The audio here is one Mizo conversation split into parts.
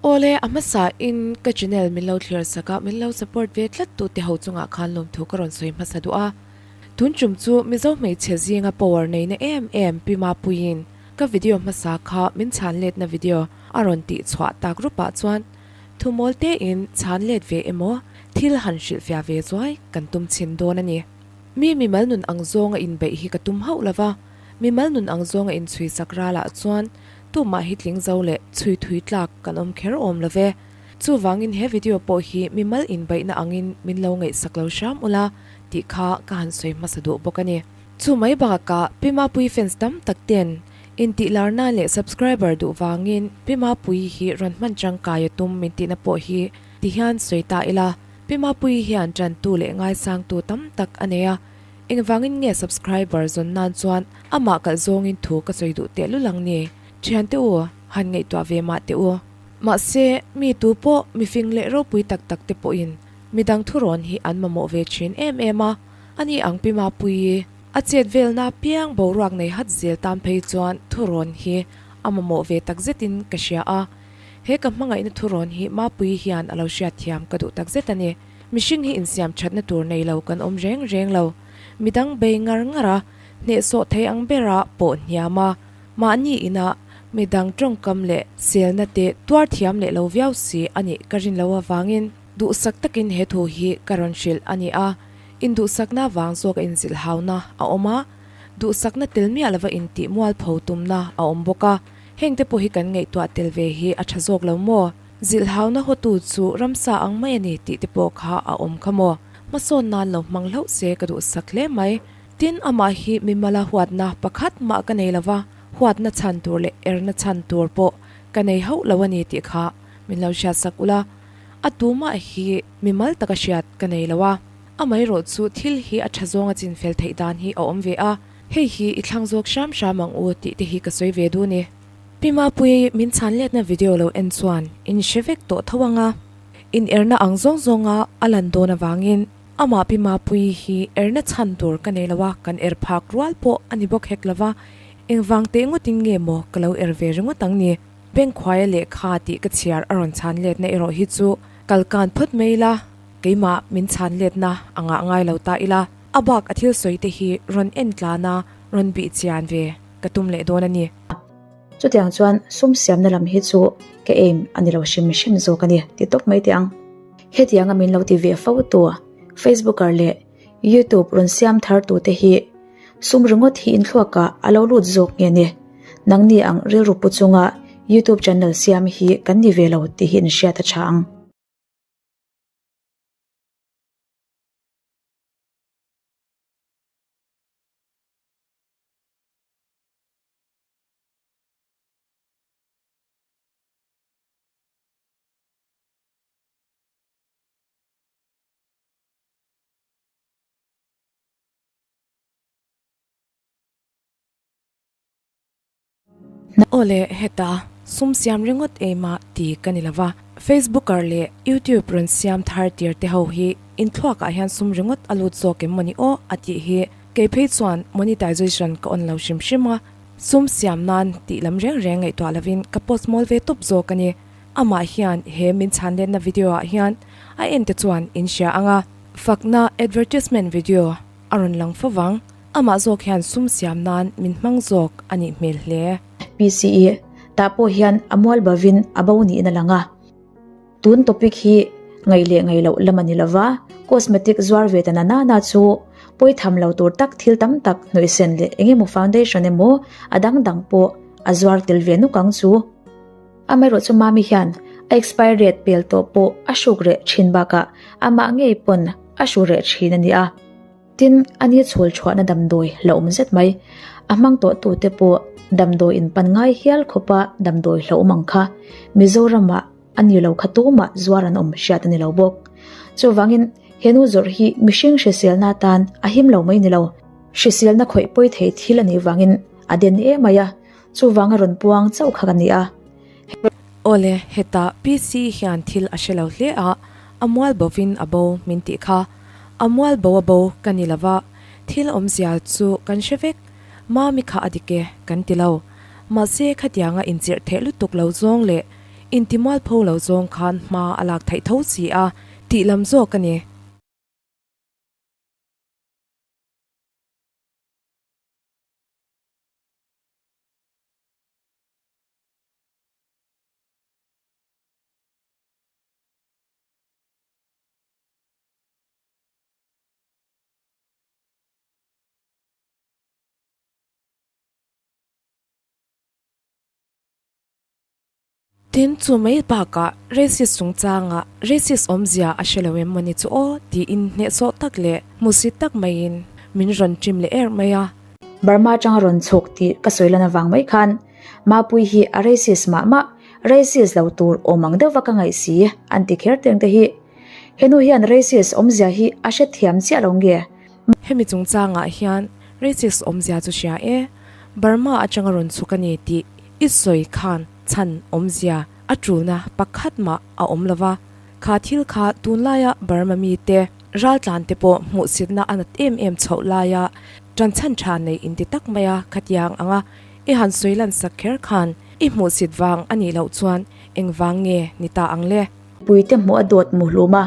Awle, a hmasa in ka channel min lo thlir sak a, min lo support ve tlat tu te ho chungah khan lawmthu ka rawn sawi hmasa duh a. Tun tum chu Mizo hmeichhe zinga power neina em em Pi Mapuiin ka video hmasa kha min chhan letna video a rawn tih chhuah tak rupah chuan thumawl tein chhan let ve emaw thil han hrilhfiah ve zuai kan tum chhin dawn a ni. Mi mimal nun ang zawnga inbeih hi ka tum hauh lo va, mimal nun ang zawnga inchhui sak ralah chuan tumah hi tling zo leh chhui thui tlak kan awm kher awm lo ve. Chuvangin he video pawh hi mimal inbeihna angin min lo ngaihsak lo hram ula tih kha ka han sawi hmasa duh bawk a ni. Chu mai bakah Pi Mapuii fans tam tak ten intih lar nan leh subscriber duh vangin Pi Mapuii hi rawn hman tangkai a tum min tihna pawh hi ti hian sawi ta ila. Pi Mapuii hian tantu leh ngaisangtu tam tak a nei a, engvangin nge subscriber zawn nan chuan amah kalh zawngin thu ka sawi duh tehlul ang ni? Thiante u, han ngaihtuah ve mah teh u. Mahse, mi tu pawh mifing leh ropui tak tak te pawhin midang thurawn hi an mamawh ve thin em em a, ani ang Pi Mapuii a chet velna piang boruak nei hat zel tan phei chuan thurawn hi a mamawh ve takzetin ka hria a. He ka hmangaihna thurawn hi Mapuii hian a lo hriatthiam ka duh takzet a ni. Mihring hi insiam thatna tur nei lo kan awm reng reng lo. Midang bei ngar ngar a, hnehsawh thei ang bera pawh hniam a, mahni inah midang tawngkam leh selna te tuar thiam leh lo viau si a nih ka rin lo avangin duhsak takin he thu hi ka rawn hrilh a ni a. Induhsakna vang zawk a inzilhauna a awm a, duhsakna tel miah lova intih mualpho tumna a awm bawk a. Hengte pawh hi kan ngaihtuah tel ve hi a tha zawk lo maw? Zilhhauna hawtu chu ramsa ang mai a ni tih te pawh kha a awm kha maw? Hmasawn nan lo hmang hlauh se ka duhsak hle mai. Tin, amah hi mimala huatna pakhat mah ka nei lo va, huatna chhan tur leh erna chhan tur pawh ka nei hauh lo a ni tih kha min lo hriatsak ula. A tumah hi mimal taka hriat ka nei lo a, amaherawhchu thil hi a tha zawnga chinfel theih dan hi a awm ve a. Hei hi i thlang zawk hram hram ang u tih te hi ka sawi ve duh ni. Pi Mapuii min chhan letna video lo en chuan in hre vek tawh tho ang a, in erna ang zawng zawnga a lan dawn avangin amah Pi Mapuii hi erna chhan tur ka nei lo a, kan er phak rual pawh a ni bawk hek lo va, engvang teh ngawtin nge maw ka lo er ve ringawt ang ni. Bengkhuaia lehkha tih ka chhiar a rawn chhan letna erawh hi chu kalkan phawt mai ila, keimah min chhan letna a ngah ngai lo ta ila. A bak a thil sawi te hi rawn en tlan a, rawn bih chian ve ka tum leh dawn a ni. Chutiang chuan sum siamna lam hi chu ka aim a ni lo hrim hrim zawk a ni ti tawp mai teh ang. Hetianga min lo ti ve fo tu Facebooker leh YouTube rawn siam thar tu te hi sum ringawt hi inthluakah a lo lut zawk nge ni? Nangni ang rilru pu chunga YouTube channel siam hi kan ni ve lo tih hi inhriat a tha ang. Awle, heta sum siam ringawt eimah ti ka ni lova, Facebooker leh YouTube rawn siam thar tir te ho hi inthluakah hian sum ringawt a lut zawk em mawni aw a tih hi kei phei chuan monetization ka on lo hrim hrim a, sum siam nan tih lam reng reng ngaihtuah lovin ka post mawl ve tawp zawk a ni. Amah hian he min chhan letna video ah hian a en te chuan in hria ang a, fakna advertisement video a rawn lang fo vang. Amah zawk hian sum siam nan min hmang zawk a nih hmel hle. PCE, tah pawh hian a mual bovin a bo niin a lang a. Tun topic hi ngaih leh ngaih loh lam a ni lova, cosmetic zuar ve ta na na chu pawi tham lo tur tak thil tam tak hnawihsen leh eng emaw foundation emaw a dang dang pawh a zuar tel ve nuk ang chu. Amaherawhchu Mami hian a expire date pel tawh pawh a hruk reh thin bakah amah ngei pawn a hru reh thin a ni a. Tin, a ni chhul chhuahna damdawi la awm zet mai. A hmang tawh tute pawh damdawi in pan ngai hial khawpa damdawi hla awm ang kha Mizoramah a ni lo kha tumah zuar an awm hriat a ni lo bawk. Chuvangin, he nu zawrh hi mihring hriselna atan a him lo mai ni lo. Hriselna khawih pawi thei thil a nih vangin a den em mai a, chuvanga rawn puang chauh kha ka ni a. Awle, hetah PC hian thil a hre lo hle a, a mual bovin a bo min tih kha. A mual bo a bo ka ni lova, thil awmzia chu kan hre vek. Mami kha a dik e, kan ti lo. Mahse, khatianga inchirh theh lutuk lo zawng leh Intimualpho lo zawng khan hma a lak theih tho si a, tih lam zawk a ni. Tin, chu mai bakah racist chungchangah racist awmzia a hre lo em mawni chu aw tiin hnehsawh tak leh hmusit tak maiin min rawn ṭim leh erh mai a. Burma atanga rawn chhuk tih ka sawi lan avang mai khan Mapui hi a racist mah mah, racist lo tur awm ang deuhva ka ngaih si an ti kher teng te hi. Henu hian racist awmzia hi a hrethiam chiah lo nge? Hemi chungchangah hian racist awmzia chu hria e, Burma atanga rawn chhuk a ni tih i sawi khan chhan awmzia a tulna pakhat mah a awm lo va, kha thil kha tunlaia Burma mite raltlan te pawh hmuhsitna a nat em em chhoh laia tanchhan tha nei inti tak maia khatiang anga i han sawi lansak kher khan i hmuhsit vang a nih loh chuan engvang nge ni ta ang le? Puite hmuh a dawt mu hlum a,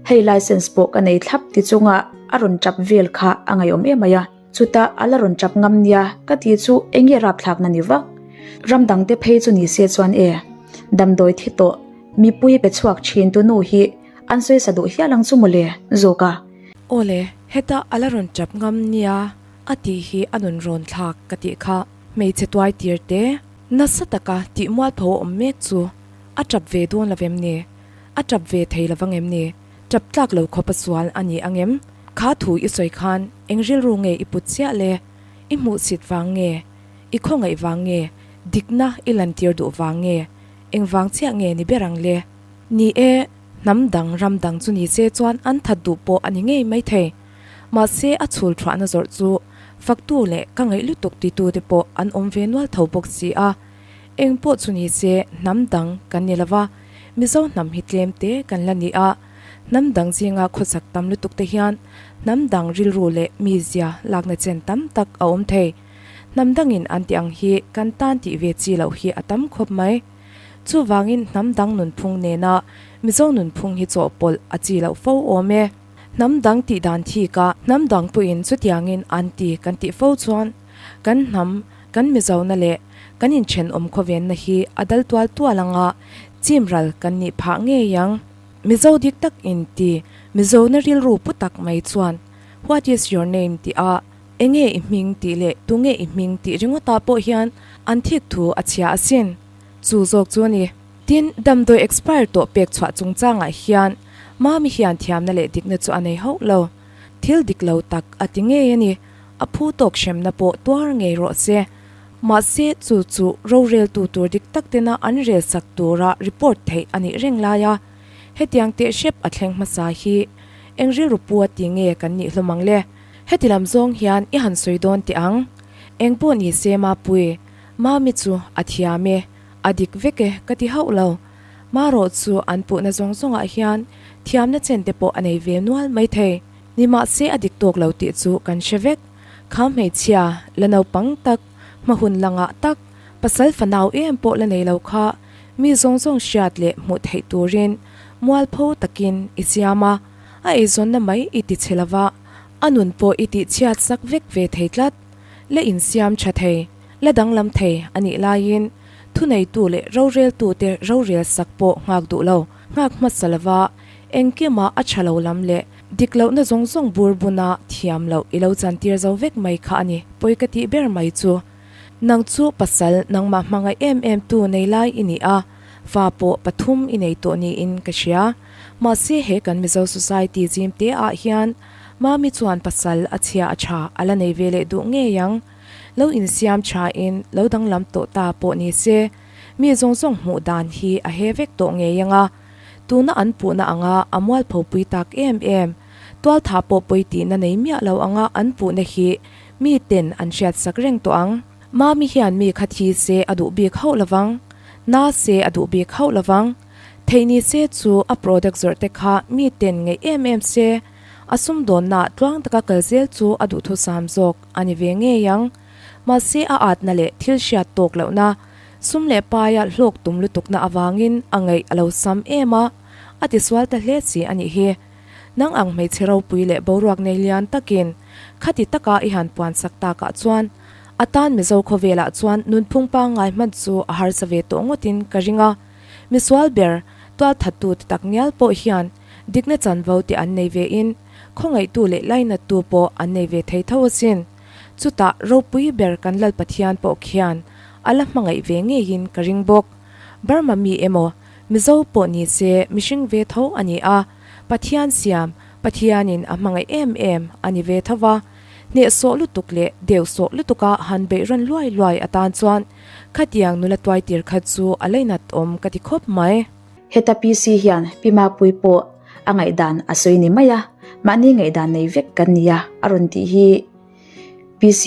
hei license pawh ka nei thlap ti chunga a rawn tap vel kha a ngaihawm em mai a, chutah a la rawn tap ngam nia ka ti chu enge rapthlakna ni vak. Ram dangte phei chu ni se chuan e, damdawi thi tawh mipui pe chhuak thin tu nu hi an sawi sa duh hial ang chu mawle zawk a. Awle, heta a la rawn tap ngam nia a tih hi a nun rawn thlak ka tih kha hmeichhe tuai tir te nasa taka tih mualpho a awm mek chu A tap ve dawn lo em ni? A tap ve thei lo vang em ni? Tap tlak lo khawp a sual a ni ang em? Kha thu i sawi khan eng rilru nge i put chiah le? I hmuhsit vang nge? I khawngaih vang nge? Dikna i lantir duh vang nge? Eng vang chiah nge ni ber ang le? Ni e, hnam dang ram dang chu ni se chuan an that duh pawh a ni ngei mai thei. Mahse a chhul thuahna zawrh chu faktu leh ka ngaih lutuk titute pawh an awm ve nual tho bawk si a. Eng pawh chu ni se hnam dang kan ni lova, Mizo hnam hi tlem te kan la ni a, hnam dang zinga khawsak tam lutuk te hian hnam dang rilru leh mizia lakna chen tam tak a awm thei. Hnam dangin an tih ang hi kan tan tih ve chi loh hi a tam khawp mai. Chuvangin hnam dang nunphung nena Mizo nunphung hi chawhpawlh a chi loh fo awm e. Hnam dang tih dan thika hnam dang pawhin chutiangin an ti kan tih fo chuan Kan hnam, kan Mizona leh kan inthenawm khawvenna hi a dal tual tual anga chimral kan nih phah ngei ang. Mizo dik tak in ti Mizona rilru pu tak mai chuan What is your name tih a enge i hming tih leh tunge i hming tih ringawtah pawh hian an thik thu a chhia asin. Chu zawk chu a ni. Tin, damdawi expire tawh pek chhuah chungchangah hian Mami hian thiamna leh dikna chu a nei hauh lo. Thil dik lo tak a ti ngei a ni. A phu tawk hremna pawh tuar ngei rawh se. Mahse, chu chu roreltu tur dik tak tena an rel sak tura report theih a nih reng lai a. Hetiang teh hrep a thleng hmasa hi eng rilru pu a ti nge kan nih hlawm ang le? Heti lam zawng hian i han sawi dawn teh ang. Eng pawh ni se Mapui, Mami chu a thiam e, a dik vek e ka ti hauh lo. Marawh chu an puhna zawng zawngah hian thiamna chen te pawh a nei ve nual maithei. Nimahse a dik tawk lo tih chu kan hre vek. Kha hmeichhia, la naupang tak, hma hun la ngah tak, pasal fanau em pawh la nei lo kha mi zawng zawng hriat leh hmuh theih turin mualpho takin i siam a, a eizawnna mai i ti chhe lova, a nun pawh i tih chhiat sak vek ve thei tlat. La insiam tha thei, la danglam thei a nih laiin thuneitu leh roreltute rorel sak pawh nghak duh lo, nghak hmasa lova Engkima a tha lo lam leh dik lohna zawng zawng bur buna thiam loh i lo chantir zo vek mai kha a ni, pawi ka tih ber mai chu. Nang chu pasal nangmah hmangaih em em tu nei lai i ni a, fa pawh pathum i nei tawh niin ka hria. Mahse he kan Mizo society zim te ah hian Mami chuan pasal a chhia a tha a la nei ve leh duh ngei ang. Lo insiam tha in lo danglam tawh ta pawh ni se, mi zawng zawng hmuh dan hi a he vek tawh ngei ang a. Tuna an puhna anga a mualpho pui tak em em, tualtha pawh pawi tihna nei miah lo anga an puhna hi mi ten an hriat sak reng tawh ang. Mami hian mi kha thi se a duh bik hauh lovang, na se a duh bik hauh lovang. Theih ni se chu a product zawrh te kha mi ten ngeih em em se, a sumdawnna tluang taka kal zel chu a duhthusam zawk a ni ve ngei ang. Mahse a atna leh thil hriat tawk lohna. Sum leh paia hlawk tum lutukna avangin a ngaih a lo sam em a, a tisual ta hle si a nih hi. Nang ang hmeichhe ropui leh boruak nei lian takin khati taka i han puan sak takah chuan a tan Mizo khawvelah chuan nunphung pangngai hman chu a harsa ve tawh ngawtin ka ring a. Misual ber tualthattu ti tak ngial pawh hian dikna chanvo te an nei ve in khawngaihtu leh lainattu pawh an nei ve thei tho asin. Chutah ropui ber kan Lal Pathian pawh khian a la hmangaih ve ngeiin ka ring bawk. Burma mi emaw Mizo pawh ni se mihring ve tho a ni a, Pathian siam, Pathianin a hmangaih em em a ni ve tho va. Hnehsawh lutuk leh deuhsawh lutuka han beih rawn luai luai atan chuan khatiang nula tuaitir kha chu a leinat awm ka ti khawp mai. Heta PC hian Pi Mapuii pawh a ngaihdan a sawi ni mai a, mahni ngaihdan nei vek kan ni a, a rawn tih hi. PC,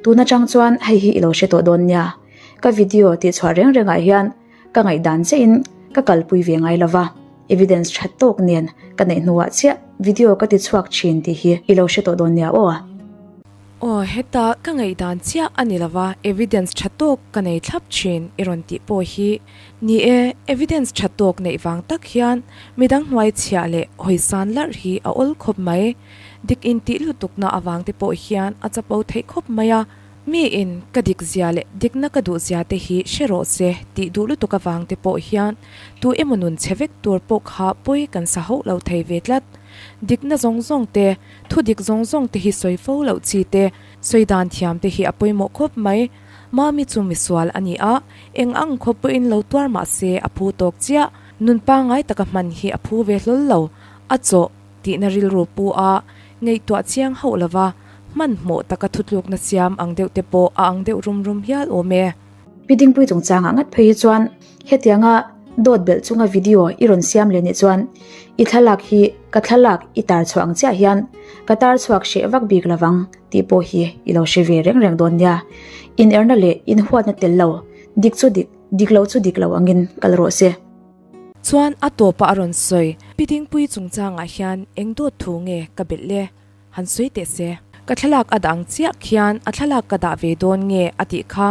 tun atang chuan hei hi i lo hre tawh dawn nia, ka video tihchhuah reng rengah hian ka ngaihdan chiahin ka kalpui ve ngai lova, evidence tha tawk nen ka neih hnuah chiah video ka tichhuak thin tih hi i lo hre tawh dawn nia aw. Aw, heta ka ngaihdan chiah a ni lova, evidence tha tawk ka nei thlap thin i rawn tih pawh hi ni e, evidence tha tawk neih vang tak hian midang hnuai chhiah leh hawisan larh hi a awl khawp mai. Dik intih lutukna avang te pawh hian a chapo theih khawp mai a, miin ka dik zia leh dikna ka duh zia te hi hre rawh se tih duh lutuk avang te pawh hian tu emaw nun chhe vek tur pawh kha pawi kan sa hauh lo thei ve tlat. Dikna zawng zawng te, thu dik zawng zawng te hi sawi fo loh chi te, sawi dan thiam te hi a pawimawh khawp mai. Mami chu misual a ni a, eng ang khawp pawhin lo tuar mah se a phu tawk chiah. Nun pangngai taka hman hi a phu ve hlawl lo, a chawh. Tihna rilru pu a ngaihtuah chiang hauh lova, hmanhmawh taka thutlukna siam ang deuh te pawh a ang deuh rum rum hial awm e. Pi Dingpui chungchangah ngat phei hi chuan hetianga dawt belh chunga video i rawn siam leh nih chuan i thlalak hi ka thlalak i tar chhuah ang chiah hian ka tar chhuak hreh vak bik lovang tih pawh hi i lo hre ve reng reng dawn nia. Inerna leh inhuatna tel lo, dik chu dik, dik lo chu dik lo angin kal rawh se. Chuan a tawpah a rawn sawi. Pi Dingpui chungchangah hian eng dawt thu nge ka belh le? Han sawi teh se. Ka thlalak a dang chiah khian a thlalak ka dah ve dawn nge a tih kha.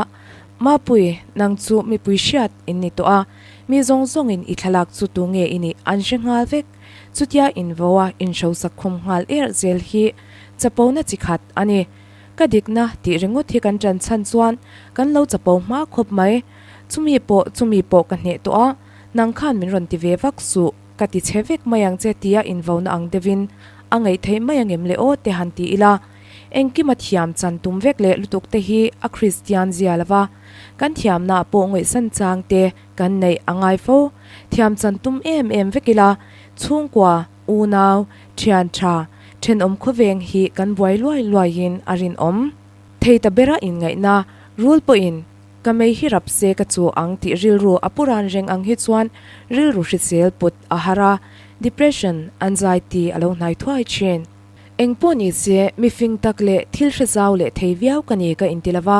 Mapui, nang chu mipui hriat in ni tawh a, mi zawng zawngin i thlalak chu tu nge i nih an hre nghal vek. Chutia invo a inhrosak khum nghal erh zel hi chapona chi khat a ni. Ka dikna tih ringawt hi kan ṭan chhan chuan kan lo chapo hma khawp mai. Chumi pawh chumi pawh ka hneh tawh a, nang khan min rawn ti ve vak suh, ka ti chhe vek mai ang che tia invauna ang deuhin a ngaih theih mai ang em le aw te han ti ila. Engkima thiam chan tum vek leh lutuk te hi a Kristian zia lova, kan thiamna pawh ngaihsan chang te kan neih a ngai fo. Thiam chan tum em em vek ila, chhungkua, unau, thian tha, thenawm khawveng hi kan buai luai luaiin a rinawm. Thei ta bera inngaihna, rul pawhin Ka mei hi rap se ka chu ang tih rilru a pu ran reng ang hi chuan rilru hrisel put a har a, depression, anxiety a lo hnai thuai thin. Eng pawh ni se, mi fing tak leh thil hre zau leh thei viau ka ni ka inti lova,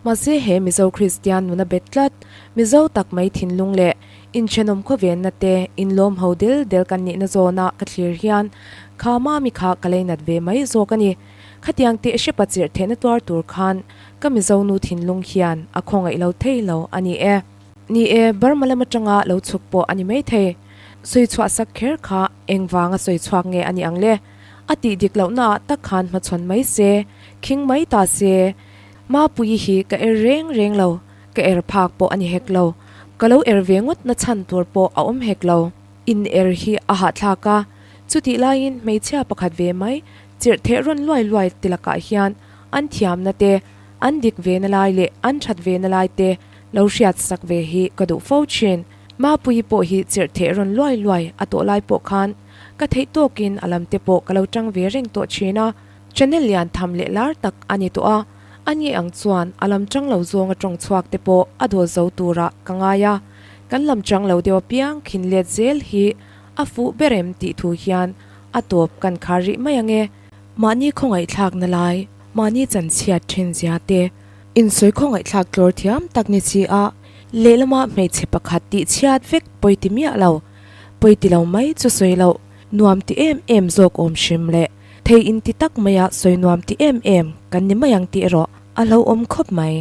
mahse he Mizo Kristian nuna bet tlat, Mizo tak mai thinlung leh inthenawm khawvenna te inlawm ho del del kan nihna zawna ka thlir hian kha mami kha ka leinat ve mai zawk a ni. Khatiang teh hrepa chirh theihna tuar tur khan ka Mizo nu thinlung hian a khawngaih lo thei lo a ni e. Ni e, Burma lam atanga lo chhuk pawh a ni mai thei. Sawi chhuah sak kher kha engvanga sawi chhuak nge a ni ang le? A tih dik lohna ah tak khan hmachhawn mai se, khing mai ta se. Mapuii hi ka er reng reng lo, ka er phak pawh a ni hek lo. Ka lo er ve ngawt na chhan tur pawh a awm hek lo. In er hi a hahthlak a, chutih laiin hmeichhia pakhat ve mai Chirh theh rawn luai luai ti lakah hian an thiamna te, an dik ve na lai leh an that ve na lai te lo hriat sak ve hi ka duh fo thin. Mapuii pawh hi chirh theh rawn luai luai a tawh lai pawh khan ka theih tawkin a lam te pawh ka lo tang ve reng tawh thin a. Channel lian tham leh lar tak a ni tawh a, a ni ang chuan a lam tang lo zawnga tawng chhuak te pawh a dawl zo turah ka ngai a, kan lam tang lo deuh apiang khin let zel hi a fuh ber em tih thu hian A tawp kan khar rih mai ang e. Mahni khawngaihthlakna lai, mahni chanchhiat thin zia te, insawi khawngaihthlak tlawr thiam tak ni si a, lehlama hmeichhe pakhat tih chhiat vek pawi ti miah lo, pawi ti lo mai chu sawi loh, nuam ti em em zawk awm hrim leh thei inti tak maia sawi nuam ti em em kan ni mai ang tih erawh a hlauhawm khawp mai.